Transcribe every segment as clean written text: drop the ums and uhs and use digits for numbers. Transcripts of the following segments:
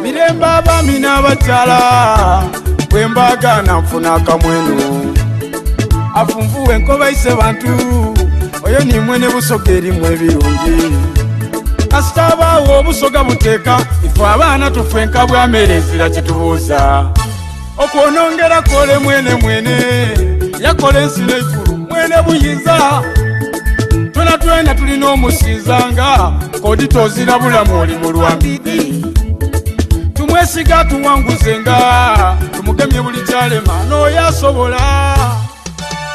Mirembe abaami n'abakyala, bwe mbaagaana nfuna akamwenu. Afunvuwe enkoba ise bantu, oyo ni mwene Busoga erimu ebirungi. Kasita abaawo obusoga buteeka, ife abaana tufe nka bwamere ezira kitubuuza. Okwonongera kole mwene mwene, yakola ensi n'eggulu mwene buyinza. Twena twena tulina omusinzanga, kodi tozira bulamu oli mu lwambidi. Tumwesiga tuwanguzenga, tumugemye buli kyalema n'oyo asobola.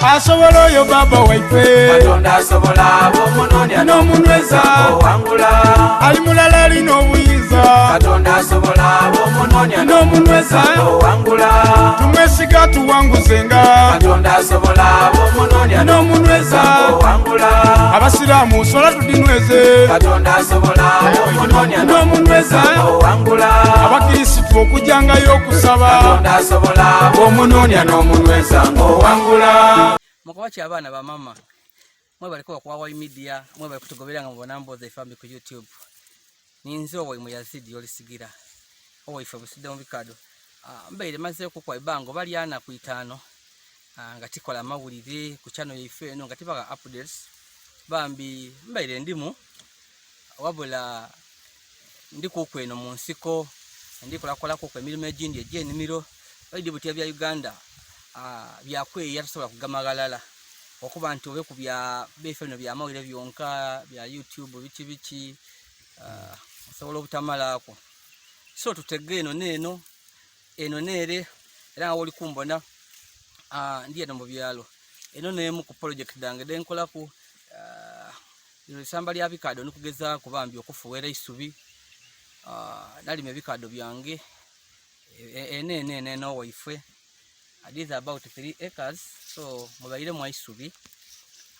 Asobola oyo baba waife. Katonda asobola bw'omunoonya n'omunyweza owangula. Ali mulala alina obuyinza. Katonda asobola bw'omunoonya n'omunyweza owangula. Tumwesiga tuwanguzenga, Katonda asobola bw'omunoonya n'omunyweza owangula. Abasiraamu sola tudinyweze. Katonda asobola bw'omunoonya n'omunyweza owangula. Abakirisitu okujangayo okusaba. Katonda asobola bw'omunoonya n'omunyweza ng'owangula. Mukawaki abaana ba mama mwebale kuba kwa Y Media, mwebale kutugobera nga mubona mboozi efambi ku YouTube. Ninze owaimwe Yazidi olisigira owaife busudde mu bikado. Mbaire mazeeku kwa ibanga oba lyana ku itaano, nga tikola amawulire ku channel yaife eno, nga tibaga updates. Bambi mbaire ndimu wabula ndi kuku eno mu nsiko ndikolakolako ku emirimu egindi egy'enimiro. Oidi butya bya Uganda, byakweya tosobola kugama ghalala okuba nti obe ku bya befe bino byamawulire byonka bya YouTube biki biki, osobola obutamalaako. So tutege eno neeno eno neere, era nga woli kumbona, ndi eno mu byalo eno neemu ku project dange denkolaku. Lino isamba lya bikado nikugezaako bambi okufuweera eisubi. Nalima ebikado byange ene ene ene eno waifwe. These are about 3 acres, so mubaire mu isubi.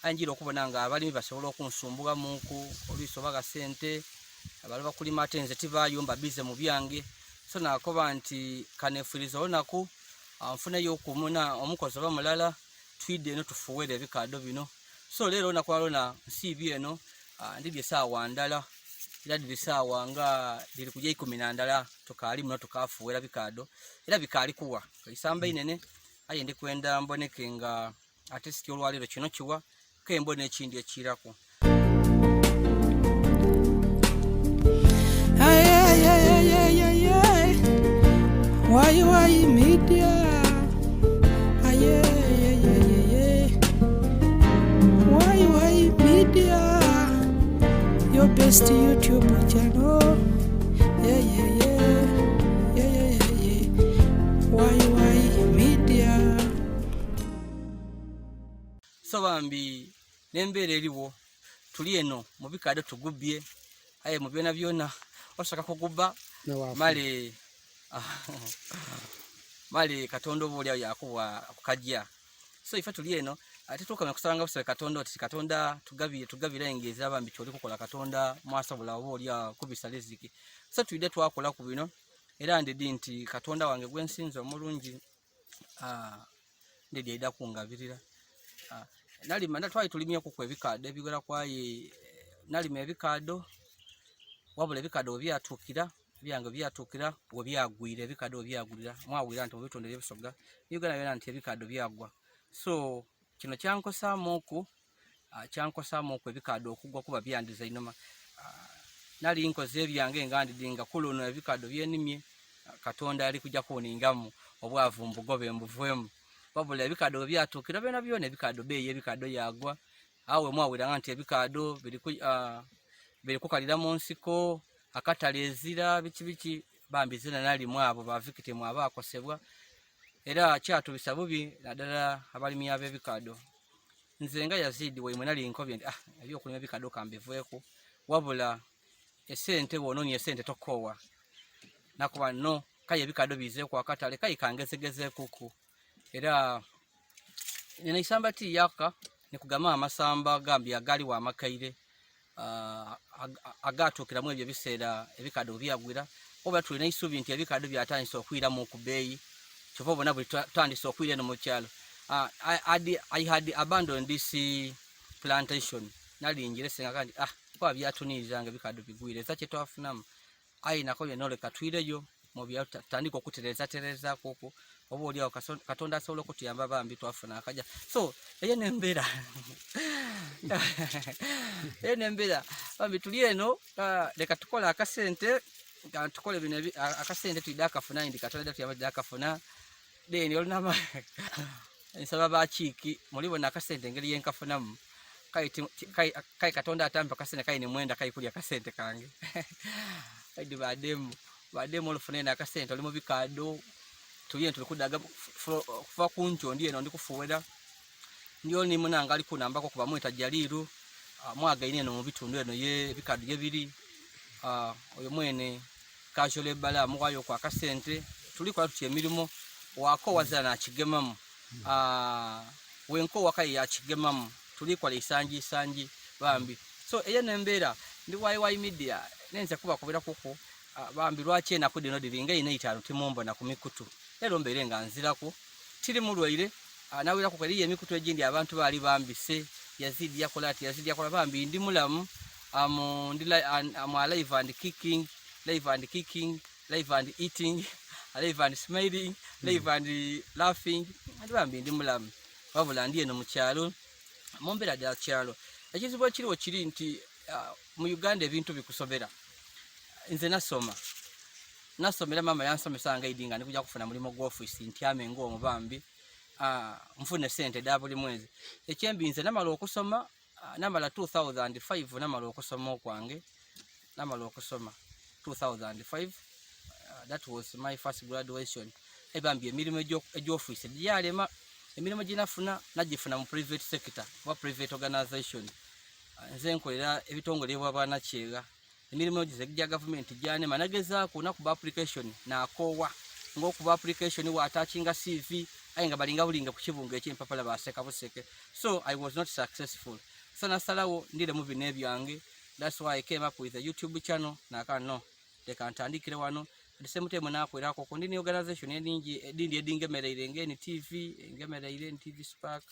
Anjira okubona nga abalimi basobola okunsumbuga munku oluiso baga sente abali bakulima ate nze tibayo mba bize mu byange. So nakoba nti kanefuriza olunaku nfuneyo okumuna omukozi oba mulala twide eno tufuwere ebikado bino. So leero olunaku lwalona nsiibye eno, ndibye saawa ndala era dhiri saawa nga dhiri kuja 14 tukaali muno tukafuwera bikado era bikaali kuwa isamba inene. Aye ndi kwenda mboneke nga ate siti olwaleero kino kiwa kembona ekindi ekiraku. Why, why, media? Aye, aye, aye, aye. Why, why, media? Your best YouTube channel. Yeah, yeah, yeah. Yeah, yeah, yeah, yeah. Why, why, media? So bambi n'embeera eriwo tuli eno mu bikado tugubye, aye mu byona byona osooka kuguba male male Katonda oba oliawo yakuwa kukajja. So ife tuli eno ate tukamya kusanga busabe Katonda oti Katonda tugabire tugabire engezi abambi kyoli kukola Katonda mwasobola oba oli kubisa riziki. So twide twakola ku bino era ndidi nti Katonda wange gwensinza omulungi, ndidi aida kungabirira. Nalima twali tulimye ku ebikado ebigora kwaye, nalima ebikado wabula ebikado byatuukira byange byatuukira we byagwira ebikado byagulira mwawulira nti mu bitundu eby'Ebusoga Uganda byona nti ebikado byagwa. So kino kyankosaamuku, kyankosaamuku ebikado okugwa kuba byandiza inoma. Nali nkoze ebyange nga ndidinga kuluno ebikado byenimye Katonda yali kujja kuningamu obwavu mbugobe mbuvwemu, wabula ebikado byatuukira byona byona ebikado beeyi ebikado yagwa. Awe mwawuliranga nti ebikado biri kukalira mu nsiko akatale ezira biki biki. Bambi zina nalimu abo ba victim abaakosebwa era kyatubisa bubi naddala abalimi ab'ebikado. Nze nga Yazidi waimwe nali nkobye nti ebyokulima ebikado kambiveeku, wabula esente bw'onoonya esente tokoowa nakuba no kaye ebikado bizeeku akatale kaye kangezegezeekuku. Era nina isamba ti yaka nikugama amasamba gambi agaliwo amakaire, agatuukiramu ebyo ebiseera ebikado byagwira. Oba tulina isubi nti ebikado byatandise okwiramu ku bbeeyi, kyova obona buli tutandise okwira eno mu kyalo. I had abandoned this plantation, nalingira esenga kandi kuba byatuniirizanga ebikado bigwire eza kye twafunamu. Aye nako byonna oleka twireyo. Mu byalo tutandika okutereeza tereezaako okwo, oba oli awo Katonda asobola okutuyamba bambi twafuna akaja. So eyo nembeera, eyo nembeera bambi. Tuli eno, leka tukole akasente, tukole bino akasente tuyide akafuna ndi Katonda tuyamba tuyide akafuna. Then olunama nsaba bakiiki mulibona akasente engeri yenkafunamu. Kai Katonda atampa akasente kai nimwenda kai kulya akasente kange. Kaidi bademu bademu olufuna eno akasente oli mu bikado. Tuli tuli kudaga kuva kuncho, ndi eno ndi kufuwera ndiyo ni munanga ali kunambako kuba mweta Jaliru, mwagaine eno mu bitundu eno ye bikado ye biri, oyo mwene kajole bala muwayo kwa akasente. Tulikola tutya emirimu wako wazana akigemamu, wenko wakayi yakigemamu, tulikola isanji isanji bambi. So eyo nembeera ndi YY Media nenze kubakubira kuku, bambi lwaki enaku dino diringa ina itaano timumbona ku mikutu. Leero mbeere nga nziraku tiri mulwaire, nawirako eriyo emikutu egindi abantu baali bambise Yazidi yakola ati Yazidi yakola. Bambi ndi mulamu, am alive and kicking, live and kicking, live and eating, live and smiling, live and laughing. Andi bambi ndi mulamu, wabula ndi eno mu kyalo mu mbeera dya kyalo. Ekizibu ekiriwo kiri nti mu Uganda ebintu bikusobera. Nze nasoma, nasomera mama yansomesa nga idi nga ndikuja kufuna mulimu gwa office ntyame ng'omubambi, nfune sente da buli mwezi. Ekyembi nze namala okusoma, namala 2005, namala okusoma okwange, namala okusoma 2005, that was my first graduation. Ebambi emirimu egy'ofiisi gyalema. Emirimu ginafuna nagifuna mu private sector oba private organization. Nze nkolera ebitongole bwabwanakyewa. Emirimu gize gya gavumenti gyanema, nagezaako nakuba application nakoowa ng'okuba application w'attachinga CV aye nga balinga bulinga ku kibungo eky'empapula baseka buseke. So I was not successful, so nasalawo ndire mu bino ebyange. That's why I came up with a YouTube channel. Naka no leka ntandikire wano. At the same time nakwerako ku ndini organization eningi edindi edingemereire nga NTV engemereire NTV Spark,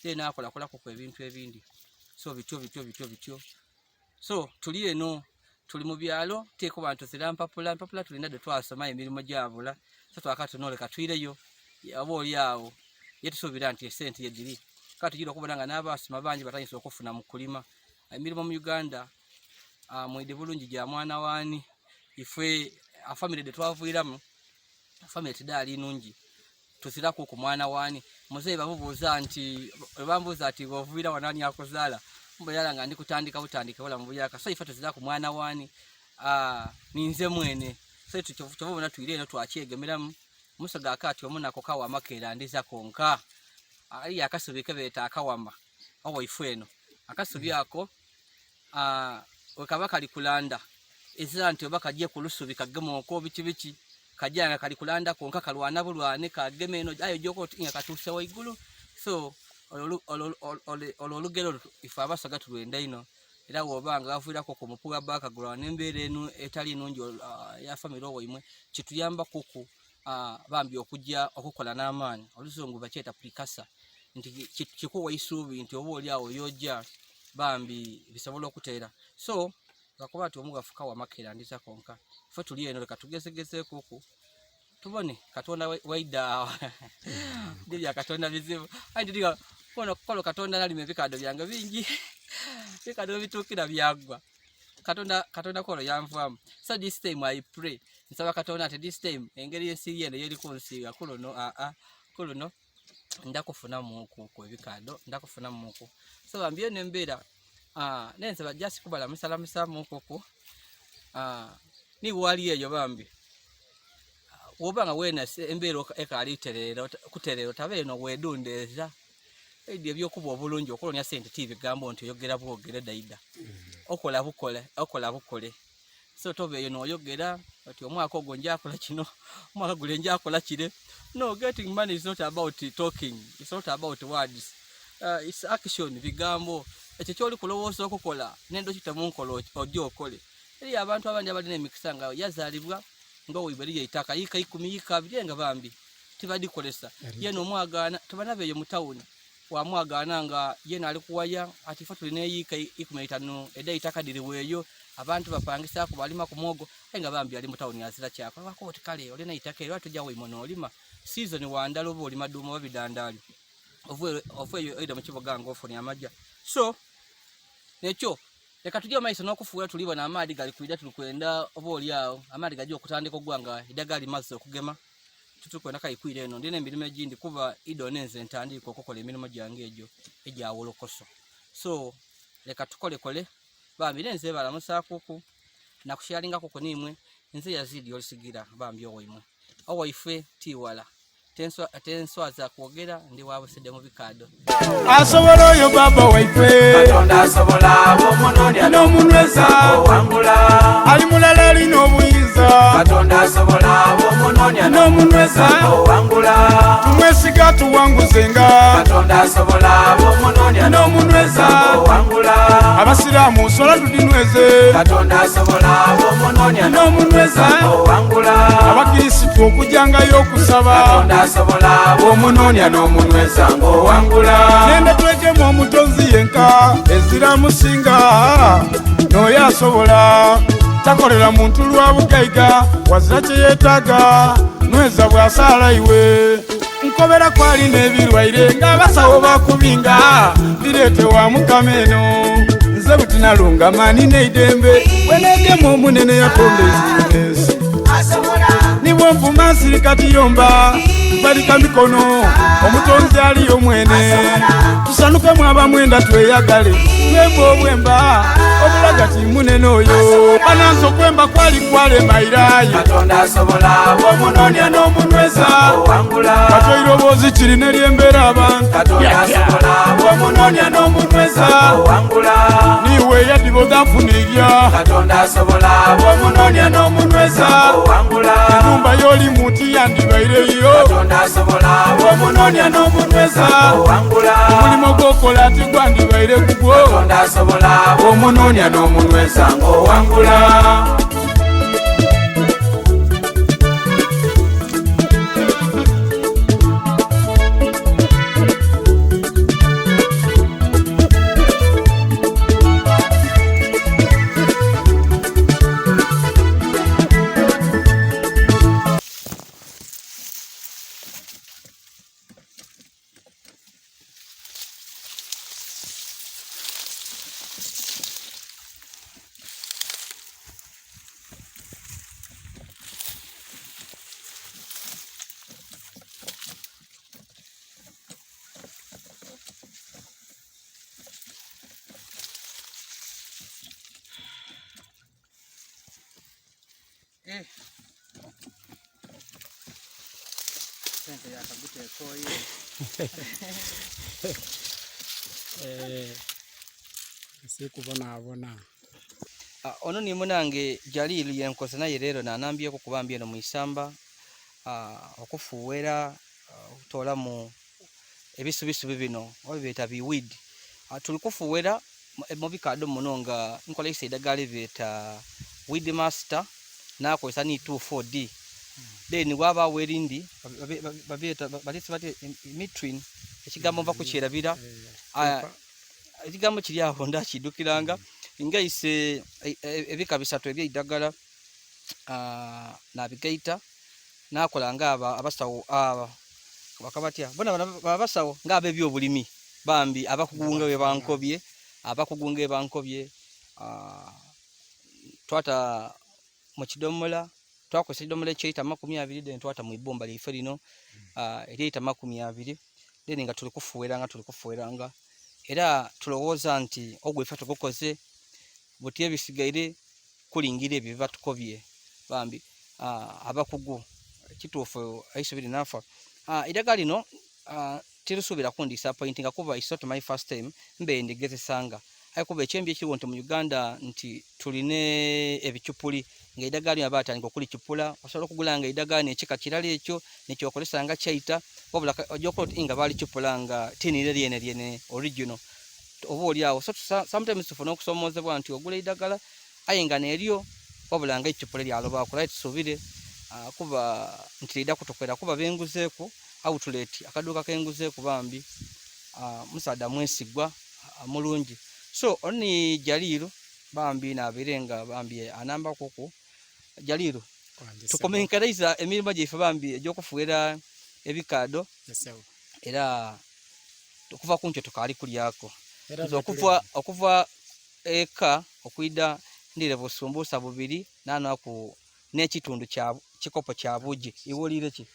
then nakola kolako ku ebintu ebindi. So bityo bityo bityo bityo. So tuli eno, tuli mu byalo, teeko bantu zira mpapula mpapula tulina de twasoma emirimu gyabula. So twakatunoleka twireyo oba oli awo yetusuubira nti esente yegiri kati tugira okubona nga n'abasoma bangi batandise okufuna mu kulima. Emirimu mu Uganda, mwidi bulungi gya mwana waani. Ife afamily de twavuiramu, family tidaali nungi, tuzirako ku mwana waani. Muzeeyi bamubuuza nti bambuuza ati bw'ovuira wanani akuzaala mboyala nga ndi kutandika butandika bulamu buyaka. So ife tuzira ku mwana waani, ninze mwene. So kyova obona twire eno twakyegemeramu musoga akati omunako kawama kerandiza konka ali akasubi kebeeta akawama owa ife eno akasubi ako, wekaba kali kulanda ezira nti oba kajje ku lusubi kagema okwo biki biki kajja nga kali kulanda konka kalwana bulwane kagema eno ayo joko nga katuuse waigulu. So olwo olugero ife abasoga tulwenda ino era woba nga gavuirako ku mupuga bakagulwa n'embeera eno etali nungi ya family owaimwe kituyamba kuku, bambi okujja okukola n'amaanyi. Oluzungu bakyeta precursor nti kikuwa isuubi nti oba oli awo yojja bambi bisobola okuteera. So lwakuba nti omugafu kawamakera ndiza konka ffe tuli eno leka tugezegezeekuku tubone Katonda waida ndi bya Katonda bizibu. Ayi ndiga kono kolo Katonda nalima ebikado byange bingi, ebikado bituukira byaggwa. Katonda Katonda kolo yanvaamu. So this time I pray, nsaba Katonda nti this time engeri ensi yeno yeri kunsiiga kuluno aa kuluno ndakufunamuku ku ebikado ndakufunamuku. So bambi eno embeera, nensaba just kubalamusalamusamukuku, niwe wali eyo bambi woba nga wena embeera ekaali kutereera otaba eno wedundeeza ebyo ebyokuba obulungi okulonya sente ti bigambo nti oyogera bwogere daida okola bukole okola bukole. So toba eyo noyogera oti omwaka ogwo njakola kino, omwaka gule njakola kire. No, getting money is not about talking, it's not about words, it's action. Bigambo ekyo kyoli kulowooza okukola nendo kitamunkola ojja okole. Eri abantu abandi abalina emikisa nga yazaalibwa nga owaibwe eriyo eitaka yiika 10 yiika 20 nga bambi tibadikolesa yena omwagaana tebanabe eyo mu tawuni wamwagaana nga yena ali kuwaya ati ife tulina eyiika 15 edda eitaka diriweeyo. Abantu bapangisaaku balima ku mwogo aye nga bambi ali mu tawuni azira kyakola. Wakoba oti kale olina eitaka eryo lwaki toja waimwe n'olima? Siizoni wa ndala oba olima duuma oba bidandaali. Ova eyo oidha mu kibuga nga ofunye amaja. So ekyo leka tuje mu maiso n'okufuuwa tuli bona amaadhi gali kwidha tuli kwenda oba oli agho amaadhi gaja okutandika okugwa nga eidagala limaze okugema. Tituli kwenda kale kwira eno ndina emirimo egindi kuba idho nenze ntandiika okukola emirimo gyange egyo egya wolokoso. So leka tukolekole bambi nenze balamusaakuku nakusharingakuku nimwe nze Yazidi Olisigira bambi owaimwe owaife tiwala tenswaza kwogera ndi wabusede mu bikaado asobola oyo baba waife Katonda asobola bw'omunoonya n'omunyweza owangula ali mulala alina obuyinza Katonda asobola bw'omunoonya n'omunyweza owangula tumwesiga tuwanguzenga Katonda asobola bw'omunoonya n'omunyweza owangula abasiraamu sola tudinyweze Katonda asobola bw'omunoonya n'omunyweza owangula abakirisitu okujangayo okusaba Katonda asobola bw'omunoonya n'omunyweza ng'owangula nenda twegemu omutonzi yenka ezira musinga n'oyo asobola takolera muntu lwa bugaiga wazira kye yeetaaga nweza bw'asaala iwe nkobera kwali n'ebirwaire ng'abasawo bakubinga bireetewa mukama eno nze butinalungama nina eidembe bwenegemu omunene yatonda eziri n'ensi nibwo nvuma nsirika tiyomba mbalika mikono omutonzi aliyo mwene tusanukemu abamwenda tweyagale twemba obwemba obulaga ti munene oyo banansi okwemba kwali kwalemairayo Katonda asobola omunoonya n'omunyweza owangula kati eiroboozi kirina eryembeera abantu Katonda asobola omunoonya n'omunyweza owangula niwe yadiboga nfunirya Katonda asobola omunoonya n'omunyweza owangula enumba y'oli muti yandibaireyo Katonda asobola omunoonya n'omunyweza owangula omulimo gwokola tigwandibaire gugwo Katonda asobola omunoonya n'omunyweza owangula Sente yakaguteekooyo. Sikubonaabona. Ono ni munange Jalilu yenkoze naye leero nanambyeko kuba mbi eno mu isamba okufuuwera okutoolamu ebisubisubi bino oba byeta biweed. Tuli kufuuwera mu bikaado muno nga nkola ise eidagala lyebeeta weed master nakozesa ni 2,4-D. Then wabaawo erindi babyeta balyeta batya mitrin ekigambo nva kukyerabira. Ekigambo kiri awo ndakidukiranga ngaise ebika bisatu eby'eidagala nabigaita nakola nga abasawo aba bakabatya bona bano abasawo nga ab'ebyobulimi bambi abakugu nga bwe bankobye abakugu nga bwe bankobye twata mu kidomola twakozesa ekidomola ekyeita 20 then twata mu ibumba lyaife lino eryeita 20 then nga tuli kufuweranga tuli kufuweranga era tulowooza nti ogwo ife tugukoze buti ebisigaire kulingira ebyo bibatukobye bambi abakugu kituufu eisubi linafa. Eidagala lino tirisuubira kundisappointinga kuba it's not my first time mbe ndigezesanga aye kuba ekyembi ekiriwo nti mu Uganda nti tuline ebicupuli nga eidagala lino batandika okulicupula osobola okugula nga eidagala n'ekika kirala ekyo nekyokozesa nga kyaita wabula ojja okukola oti nga balicupula nga tinire lyene lyene original oba oli awo. So sometimes tufuna okusomoozebwa nti ogula eidagala aye nga neryo wabula nga ecupula lyaloba aye tusuubire kuba nti lida kutukwera kuba benguzeeku outlet akaduuka kenguzeeku bambi musaadha mwesigwa mulungi. So oni Jaliru Bambi nabeire nga bambi anambakuku. Jaliru, tukomenkereza emirimo gyaife bambi egy'okufuera ebikado era okuva kunkyo tukaali kulyako. Nze okuva eka okwida ndire busumbusa bubiri nanaku n'ekitundu kya kikopo kya bugi. Iwulire ki?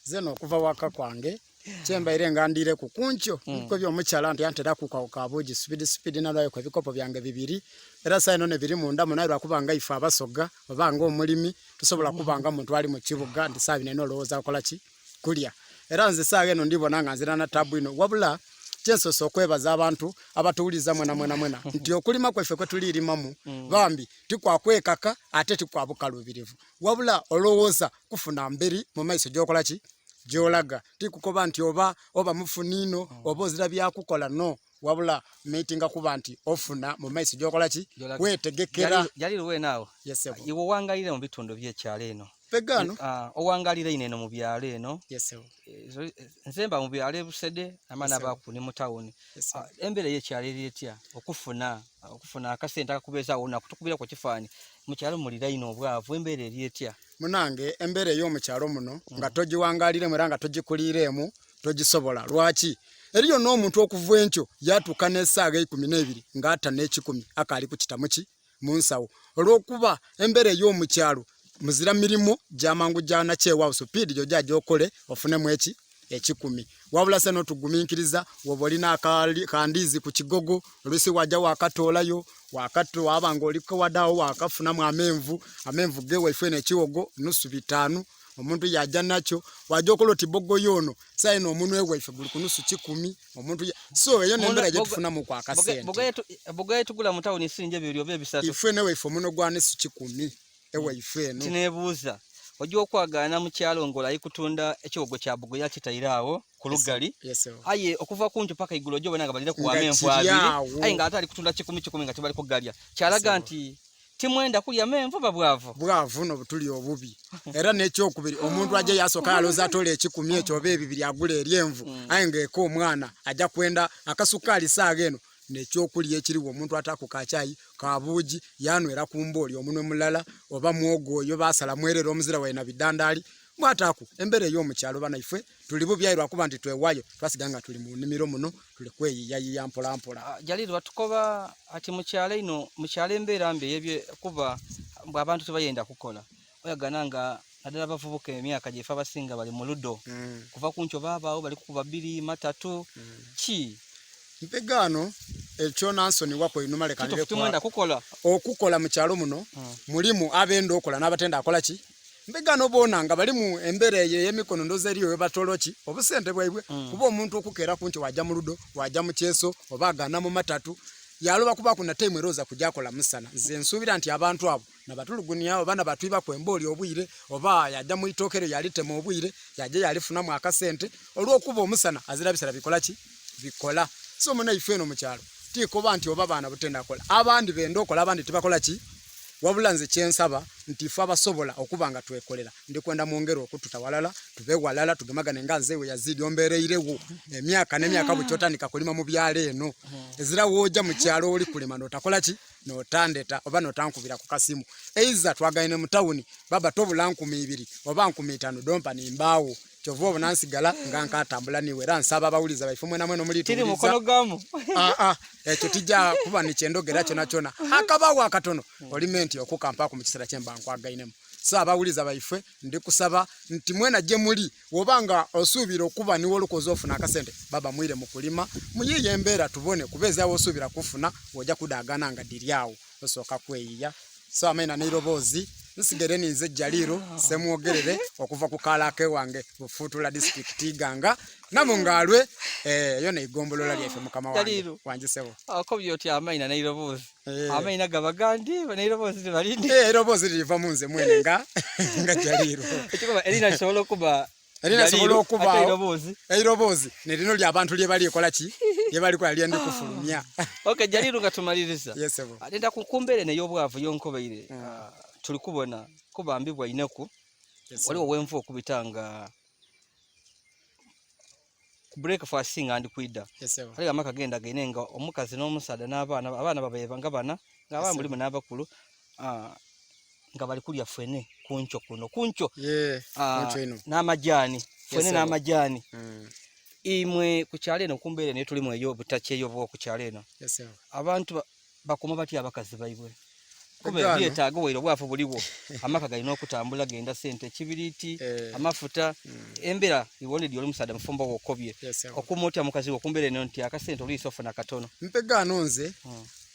Zeno okuva waka kwange kyembaire nga ndire ku kunkyo niko by'omukyala nti antera kukawo ka bugi sipidi sipidi nalwayo ku ebikopo byange bibiri era saa eno ne biri munda muno lwakubanga ife abasoga obanga omulimi tusobola kubanga muntu ali mu kibuga nti saa bino olowooza akola ki kulya. Era nze saa eno ndibona nga nzira na tabu ino wabula kyensoose okwebaza abantu abatuwuliza mwena mwena mwena nti okulima kweffe kwe tulirimamu bambi tikwakwekaka ate tikwabukalubirivu wabula olowooza kufuna mberi mu maiso gy'okola ki gy'olaga tikukoba nti oba mufuniino oba ozira byakukola no wabula meetinga kuba nti ofuna mu maiso gy'okola ki wetegekera. Jaliro we naawe Yes, iwe owangalire mu bitundu by'ekyalo eno pegano owangalire ino eno mu byalo eno. Yes, nze mba mu byalo ebusede amaana baku ne mu tawuni. Embeera y'ekyalo eri etya okufuna akasente akakubeezaawo olunaku? Tukubira ku kifaananyi mu kyalo mulira ino obwavu, embeera eri etya? Munange embeera ey'omukyalo muno nga togiwangaliremu era nga togikuliiremu togisobola. Lwaki? Eriyo n'omuntu okuva enkyo yatuuka n'essaawa 12 ng'ata n'ekikumi akaali kukitamu ki mu nsawo olw'okuba embeera ey'omukyalo muzira mirimu gyamangu gyanakyewa supiidi gyojja gyokole ofunemu eki ekikumi. Wabula se n'otugumiikiriza woba olina kandiizi ku kigogo oluusi wajja wakatoolayo wakato waba nga oliko wadaawo wakafunamu amenvu gewaife eno ekiwogo 5.50 omuntu yajja nakyo wajja okola oti bogoyo ono saa eno omunwe waife guli ku 50 omuntu so eyo n'embeera gye tufunamu ku akasente. Bogoye tugula mu tawuni siringi ebiri oba ebisatu. Ife ne waife omuno gwa 50 ewaife eno. Tineebuuza ojja okwagaana mu kyalo ng'olayi kutunda ekiwogo kya bugoya kitaire awo ku lugali aye okuva kunju paka igulo ojja obona nga balire kuwa amenvu abiri aye ng'ate ali kutunda 10 nga tebali kugalya kyalaga nti timwenda kulya menvu babwavu bwavu no butuli obubi. Era n'ekyokubiri omuntu ajja yasooka yalooza atola ekikumi ekyo oba ebibiri agula eryenvu aye ng'eka omwana ajja kwenda akasukaali saaga eno n'ekyokulya ekiriwo omuntu ataku kakyayi kabuugi yanywera ku mbooli omunwe mulala oba mwogo oyo basala mwerere omuzira waina bidandaali mwataku embeera ey'omukyalo banaife tuli bubi lwakuba nti twewayo twasiga nga tuli mu nnimiro muno tuli kweyiyayiya mpola mpola. Jaliro batukoba ati mukyalo ino mukyalo embeera mbi ey'ebye kuba mbwe abantu tebayenda kukola oyagana nga naddala abavubuka emyaka gyeffe abasinga bali mu ludo kuva ku nkyo baabaawo bali kukuba 2 matatu ki mpegaano ekyo nansonyiwa kweinuma leka Kituufu timwenda kukola okukola mu kyalo muno mulimu abenda okola n'abatenda akola ki mpegaano boona nga bali mu embeera eyo ey'emikono ndoza eriyo webatoola ki obusente bwaibwe kuba omuntu okukeera ku nkyo wajja mu ludo wajja mu kyeso oba agaana mu matatu yaloba kuba kuna time erooza kujakola musana. Nze nsuubira nti abantu abo nabatulugunya oba nabatwibaku embooli obwire oba yajja mu itookero yalitema obwire yajja yalifunamu akasente olw'okuba omusana azira bisera bikola ki bikola. So munaife eno mu kyalo tikoba nti oba baana butenda kola abandi benda okola abandi tibakola ki wabula nze kyensaba nti ife abasobola okuba nga twekolera ndikwenda mwongere okututa walala tube walala tugemagane nga nze we Yazidi ombeereirewo emyaka n'emyaka bukyotandika kulima mu byalo eno ezira wooja mu kyalo oli kulima n'otakola ki n'otandeta oba n'otankubira ku kasimu eiza twagaine mu tawuni baba tobula 2000 oba 5000 dompa nimbaawo kyova obona nsigala nga nkatambula niwe era nsaba abawuliza baife mwena mwena omuli tiri mukono gamu ekyo tijja kuba nikyendogera kyona kyona akabaawo akatono olime nti okukampaako mu kiseera kyemba nkwagainemu. So abawuliza baife ndikusaba nti mwena gye muli woba nga osuubira okuba niwe olukozi ofuna akasente baba mwire mu kulima muyiye embeera tubone kuba ezaawo osuubira kufuna ojja kudaagana nga diri awo osooka kweyiya. So amaina n'eiroboozi nsigere ninze Jaliro semwogerere okuva ku kaalaake wange Bufuutula disitulikiti Iganga Namungaalwe eyo neigombolola lyaife mukama wange wangisebo. Akobye oti amaina n'eiroboozi amaina gaba gandi n'eiroboozi libalindi eiroboozi liriva mu nze mwene nga Jaliro ekikuba erina lisobola okuba erina lisobola okuba eiroboozi nerino ly'abantu lye balikola ki lye balikola lye ndikufulumya. Okay, Jaliro nga tumaliriza. Yes, sebo. Agenda ku mbeera eno ey'obwavu yonkobeire tuli kubona kubambibwa ineku waliwo wenvu okubita nga ku breakfast nga ndi kwida Yes, sebo. kale amaka genda gaine nga omukazi n'omusaadha n'abaana abaana babaye nga bana Nga abaana mulimu n'abakulu nga bali kulya fene kuncho kuno kuncho n'amajaani fene n'amajaani. Imwe ku kyalo eno kumbeera eno tulimu eyo butaki eyo oba ku kyalo eno abantu bakuma batya abakazi baibwe kuba ebyetaago waire obwavu buliwo amaka galina okutambula genda sente ekibiriiti amafuta embeera iwonedi oli musaadha mufumbo wokobye okuma otya mukazi wo kumbeera eno nti akasente oluisi ofuna katono. Mpegaano nze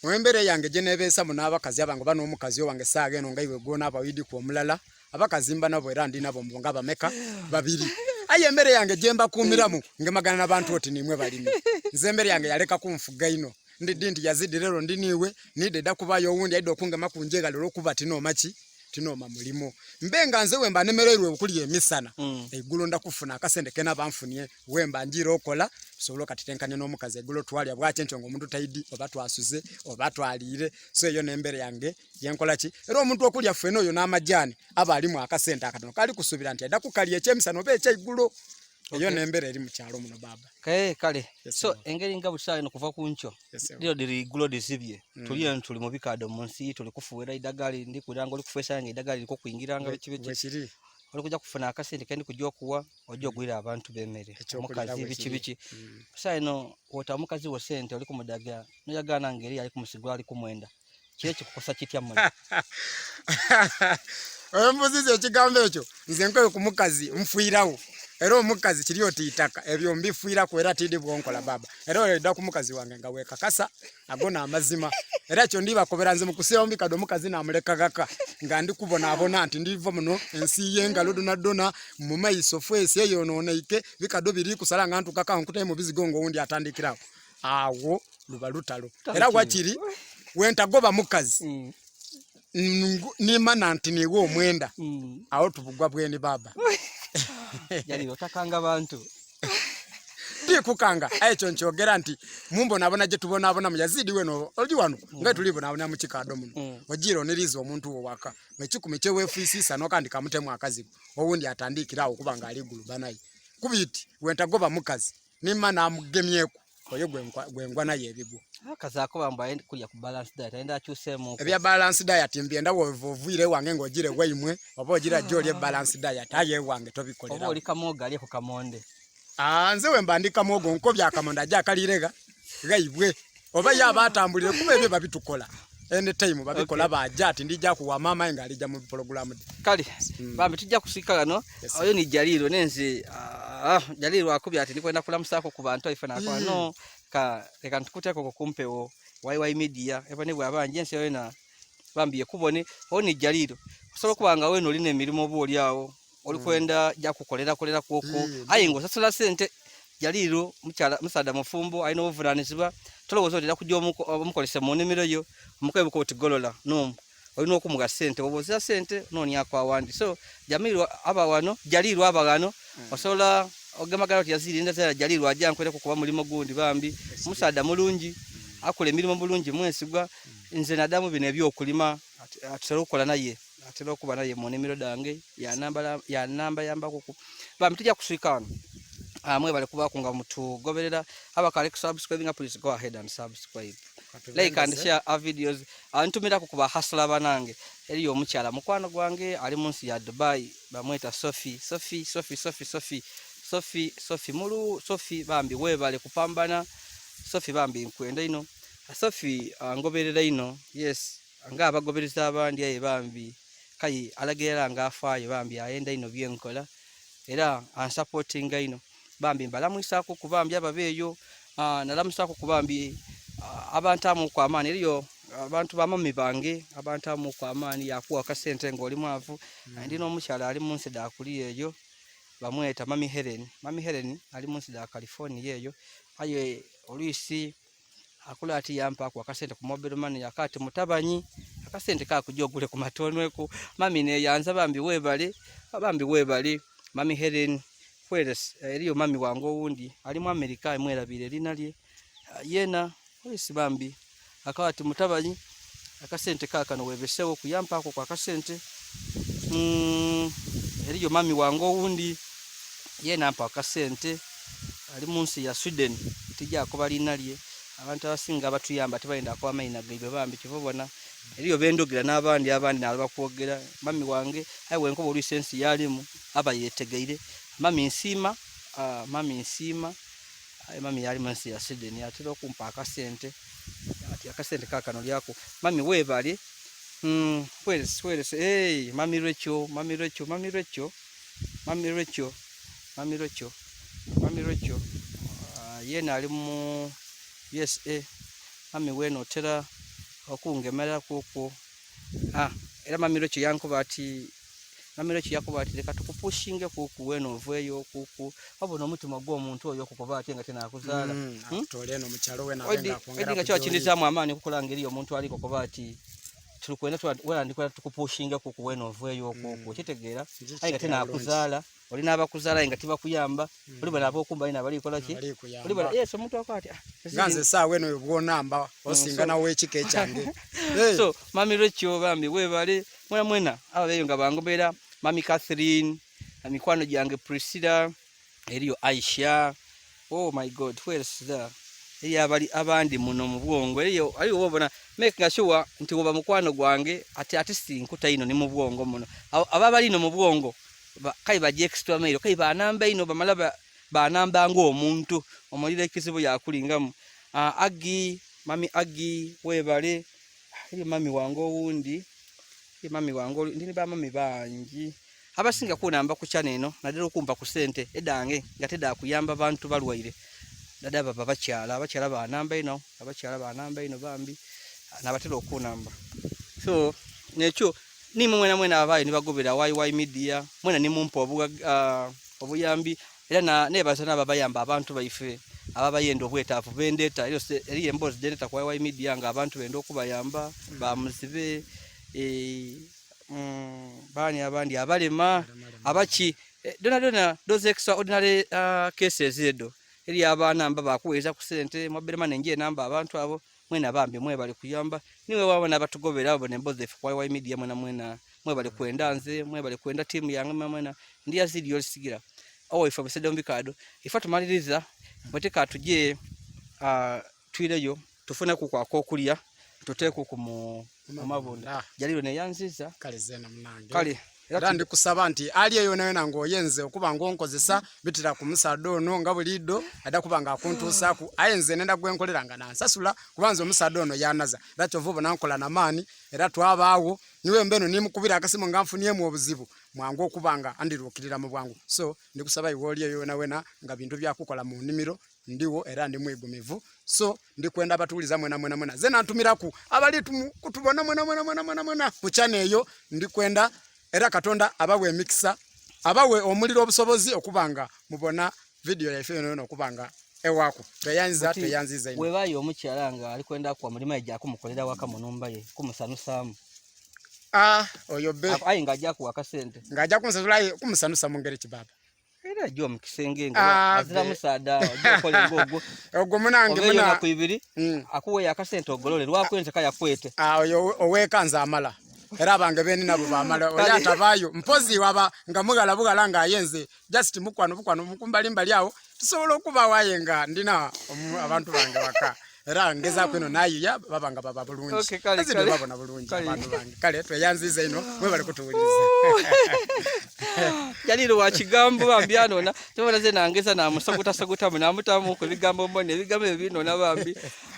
embeera yange gye neebeesamu n'abakazi abange oba n'omukazi owange essaawa eno nga iwe gw'onaaba oidiku omulala abakazi mba nabo era ndi nabo nga bameka babiri aye embeera yange gye mbakuumiramu ngemagana n'abantu oti nimwe balimi nze embeera yange yaleka kunfuga ino ndidi nti Yazidi lero ndi niwe nide da kubayo owundi aidde okungema kunjega lero okuba tinooma ki tinooma mulimo mbe nga nze wemba nemererwe okulya emisana eggulo ndakufuna akasente kena banfunye wemba njira okola tusobole okatitenkanye n'omukazi eggulo twalya bwaki ntyo ng'omuntu taidi oba twasuze oba twaliire so eyo n'embeera yange yenkola ki era omuntu okulya ffene oyo n'amajaani aba alimu akasente akatono kali kusuubira nti adda kukalya ekyemisana oba ekyeiggulo eyo n'embeera eri mu kyalo muno baaba. Kale so engeri nga busaale no kuva ku nkyo liro diri igulo dizibye tuli eno tuli mu bikado mu nsi tuli kufuwera iddagali ndi kulanga oli kufuwesa nga iddagali liko kuyingiranga biki biki oli kujja kufuna akasente kendi kujja okuwa ojja ogwira abantu b'emmere omukazi biki biki busaale no wota omukazi wo sente oli kumudaga noyagaana ngeri ali kumusigula ali kumwenda kire kikukosa kitya muli embuzizi ekigambo ekyo nze nkoye ku mukazi nfiirawo era omukazi kiri oti itaka ebyo mbifiiraku era tindi bwonkola baba era oyo ku mukazi wange nga weekakasa ago n'amazima era kyo ndibakobera nze mukusiba mbikadde omukazi namuleka gaka nga ndi kubonaabona nti ndiva muno ensi y'engalo dona mu maiso feesi eyonooneike bikaddo biri kusala nga ntukaka nkutaye mu bizigo ng'owundi atandikirawo awo luba lutalo era wakiri wentagoba mukazi nimana nti niwe omwenda awo tubugwa bweni baba. Yali otakanga bantu tikukanga ekyo nkyogera nti mumbonabona gye tubonaabona mu Yazidi weno oli wano nga tulibonaabona mu kikaado muno ogira oniriza omuntu wo waka ekikumi kyeweefuisiisa nokandi kamutemu akazibu owundi atandikirawo okuba nga ali guluba naye kubiti wentagoba mukazi nimana amugemyeku oyo gwengwa naye ebigwo akazaako bambu ayenda kulya ku balance diet ayenda akyuseemu ebya balance diet mbyenda wovuire wange ng'ogire waimwe oba ogira gy'olya balance diet aye wange tobikolera oba oli kamwogo alye ku kamonde. Nze wemba ndi kamwogo nkobya akamonde ajja akalirega gaibwe oba ye aba atambulire kuba ebyo babitukola anytime babikola bajja ati ndijja kuwa maama nga alijja mu programu. Kale bambi tujja kusika wano oyo ni Jaliro nenze Jaliro akubya ati ndikwenda kulamusaako ku bantu ife nakola no ka leka ntukuteeko kumpewo YY Media ebone bwabanje ensi yona bambi ekubone oyo ni Jaliro osobola okuba nga weno olina emirimu oba oli awo oli kwenda ja kukolera kolera kwoko aye ng'osasula sente. Jaliro mukyala musaada mufumbo alina obuvunaanyizibwa tolowooza otera kujja omukolese mu nnimiro yo omukebuka otigolola no olina okumuga sente oba ozira sente noonyako awandi so Jamiru aba wano Jaliro aba wano osobola ogemagala oti Yazidi ndazala Jaliro ajja nkwereko kuba mulimo gundi bambi musaada mulungi akola emirimu bulungi mwesigwa nze nadamu bino ebyokulima atera okukola naye atera okuba naye mu nnimiro dange yanamba yambako bambi tujja kuswika wano. Mwebale kubaako nga mutugoberera abakale subscribing, please go ahead and subscribe, like and share our videos. Ntumirako ku bahasula banange eriyo omukyala mukwano gwange ali mu nsi ya Dubai bamweta Sophie Sophie Sophie Sophie Sophie Sophie Sophie mulu Sophie bambi webale kupambana Sophie bambi nkwenda ino Sophie ngoberera ino yes nga abagobereza abandi aye bambi kai alagerera nga afaayo bambi ayenda ino byenkola era ansupportinga ino bambi mbalamwisaako ku bambi ababeeyo nalamusaako ku bambi abantu amuku amaani eriyo abantu bamami bange abantu amuku amaani yakuwa akasente ng'oli mwavu. Ndi n'omukyala ali mu nsi daakuli eyo bamweta Mami Helen. Mami Helen ali mu nsi da California eyo aye oluisi akula ati yampaako akasente ku mobile money akati mutabanyi akasente kakujja ogule ku matonweku mami neyanza bambi webale bambi webale Mami Helen Kwelesi. Eriyo mami wange owundi ali mu Amerika mwerabire erina lye yena oluisi bambi akawa ati mutabanyi akasente kakano webesewo kuyampaako kwa akasente. Eriyo mami wange owundi yena ampa akasente ali mu nsi ya Sweden tijja kuba lina lye abantu abasinga abatuyamba tebayenda kuba mayina gaibwe bambi kyova obona Eriyo bendogera n'abandi abandi nalaba kwogera mami wange aye wenkoba oluisi ensi yalimu aba yetegeire. Mami nsiima, mami nsiima, aye mami yalimu ensi ya Sweden atera okumpa akasente ati akasente kakano lyako mami webale. Where hey, mami Rachel, mami Rachel, mami Rachel, mami Rachel, mami Rachel, mami Rachel, yena ali mu USA. Mami weno otera okungemera kukwo. Era mami Rachel yankuba ati, mami Rachel yakuba ati leka tukupushinge kuku weno oveeyo kuku wabona omutima gw'omuntu oyo okukuba ati nga tenakuzaala. Akutole eno mu kyalo wena Odi abenga akwongera odi nga ku kyo gy'oli. Kindizaamu amaanyi okukola ngeri omuntu aliko kuba ati tulikwenda wena ndikwenda tukupushinga kuku weno oveeyo okuku kitegeera aye nga tenakuzaala oli n'abakuzaala aye nga tibakuyamba oli bano ab'okumba ina balikola ki Balikuyamba. oli bano yes omuntu akwati Nga nze essaawa eno bw'onamba osinga nawe ekika ekyange. Hey. So mami Rachel bambi webale mwena mwena ababeeyo nga bangobera mami Catherine, mikwano gyange Priscilla, eriyo Aisha, oh my God, who else is there? Eriyo abali abandi muno mu bwongo eriyo aliwo wobona making sure nti woba mukwano gwange ati ati si nkuta ino ni mu bwongo muno. Aba bali ino mu bwongo kai baje extra mail kai banamba ino bamala banamba ng'omuntu omulira ekizibu yakulingamu. Agi mami Agi webale eri mami wange owundi eri mami wange oli ndi ba mami bangi abasinga kunamba ku channel eno naddala okumpa ku ssente edange nga teda kuyamba bantu balwaire dada baba bakyala abakyala banamba ino abakyala banamba ino bambi nabatera okunamba. So nekyo nimwe mwena mwena abayo nibagobera YY Media mwena nimumpa obuyambi era nebaza n'ababayamba abantu baife ababayenda obwetaavu bendeta eriyo emboozi dendeta ku YY Media nga abantu benda okubayamba bamuzibe baani abandi abalema abaki dona dona those extraordinary cases edo eri abaana mba bakuweeza ku ssente mobile money nje namba abantu abo mwena bambi mwebale kuyamba niwe wabona abatugobera abo n'emboozi zaife ku YY Media mwena mwena mwebale kwenda nze mwebale kwenda tiimu yange mwena mwena ndi Yazidi Olisigira owo ife busedde mu bikaado ife tumaliriza bweteka tuje twireyo tufune ku kwako okulya tuteeko ku mu mabunda jaliro neyanziza. Kale zena munange. Kale era ndikusaba nti ali eyo nayo nange oyenze okuba ng'onkozesa bitira ku musaadde ono nga buliddo adda kuba nga akuntuusaaku aye nze nenda gwenkolera nga nansasula kuba nze omusaadde ono yanaza era kyova obona nkola namaani era twabaawo niwe mba eno nimukubira akasimu nga nfuniemu obuzibu mwangu okuba nga andiruukirira mu bwangu. So ndikusaba iwe oli eyo wena wena nga bintu byakukola mu nnimiro ndiwo era ndi mwigumivu. So ndikwenda abatuwuliza mwena mwena mwena ze nantumiraku abali kutubona mwena mwena mwena mwena mwena ku channel eyo ndikwenda era Katonda abawe emikisa abawe omuliro obusobozi okubanga mubona video yaife yona yona okubanga ewaku tweyanziza Buti, tweyanziza ino. Webayo omukyala nga ali kwenda kuwa mulimu ajja kumukolera waka mu numba ye kumusanusaamu. Oyo be. Aye nga ajja kuwa akasente. Nga ajja kunsasula aye kumusanusa mu ngeri ki baba? Era ajja mu kisenge nga azira musaada ajja okukola ng'ogwo. Ogwo munange Obeeyo muna naku ibiri, akuweeyo akasente ogolole lwakwenze kayakwete. Oyo oweeka nze amala. Era abange beni nabo bamala. Oyo atabaayo mpozi waba nga mugala bugala nga ayenze just mukwano bukwano mukumbalimbali awo tusobola okuba waye nga ndina abantu bange waka. Era ngezaako eno nayiya baba nga baba bulungi. Okay, kale, Ezi kale. babona bulungi Kale. abantu bange. Kale tweyanziza ino mwebale kutuwuliriza. Jaliro wa kigambo bambi anona tubona ze nangeza namusogotasogota namutamu ku bigambo mbone ebigambo ebyo binona bambi.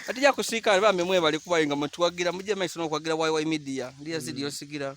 Atija kusiika bambi mwebale kuba nga mutuwagira mujje maiso n'okwagira YY Media. Ndi Yazidi Osigira.